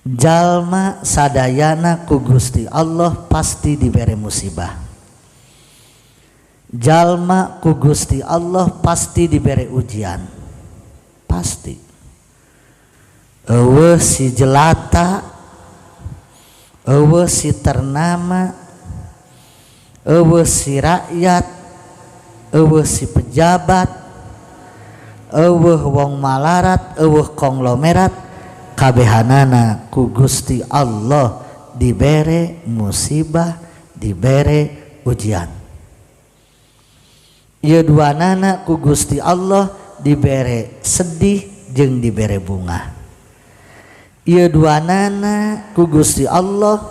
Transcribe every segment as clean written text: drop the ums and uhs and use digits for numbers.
Jalma sadayana ku Gusti Allah pasti dibere musibah. Jalma ku Gusti Allah pasti dibere ujian. Pasti. Eueuh si jelata, eueuh si ternama, eueuh si rakyat, eueuh si pejabat, eueuh wong malarat, eueuh konglomerat, kabehanana ku Gusti Allah dibere musibah, dibere ujian. Ieu duanana ku Gusti Allah dibere sedih jeung dibere bunga. Ieu duanana ku Gusti Allah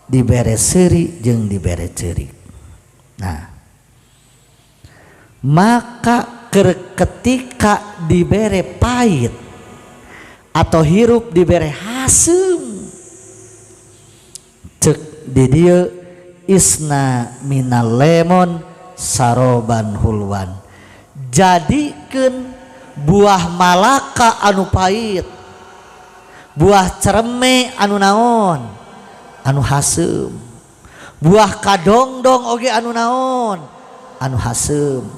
dibere seuri jeung dibere ceurik. Nah, maka ketika dibere pahit atau hirup dibere haseum, cek di dieu isna minal lemon saroban hulwan, jadikeun buah malaka anu pahit, buah cereme anu naon anu haseum, buah kadongdong oge anu naon anu haseum,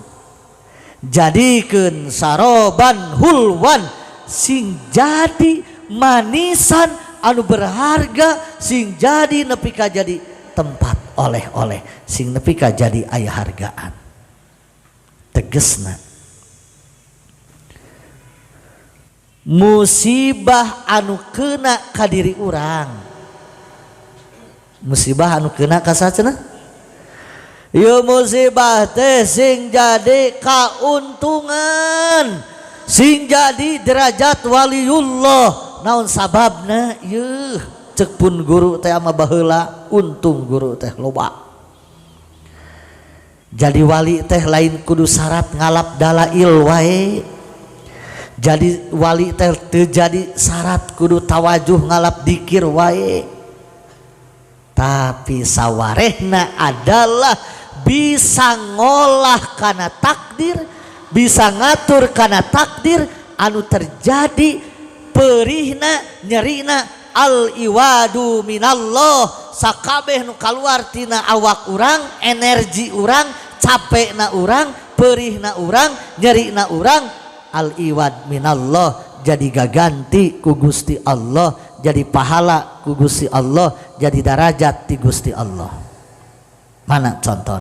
jadikeun saroban hulwan sing jadi manisan anu berharga, sing jadi nepi ka jadi tempat oleh-oleh, sing nepi ka jadi aya hargaan. Tegesna musibah anu kena ka diri urang, musibah anu kena ka saha cenah? Ieu musibah teh sing jadi kauntungan, sing jadi derajat waliullah. Naon sababna? Yeuh, cek pun guru teh ama baheula, untung guru teh loba. Jadi wali teh lain kudu syarat ngalap dalail wae. Jadi wali teh teu jadi syarat kudu tawajuh ngalap dikir wae. Tapi sawarehna adalah bisa ngolah kana takdir, bisa ngatur kana takdir anu terjadi perihna nyerina al iwadu minallah, sakabeh nu kaluar tina awak urang, energi urang, capekna urang, perihna urang, nyerina urang, al iwad minallah, jadi gaganti ku Gusti Allah, jadi pahala ku Gusti Allah, jadi darajat ti Gusti Allah. Mana contoh?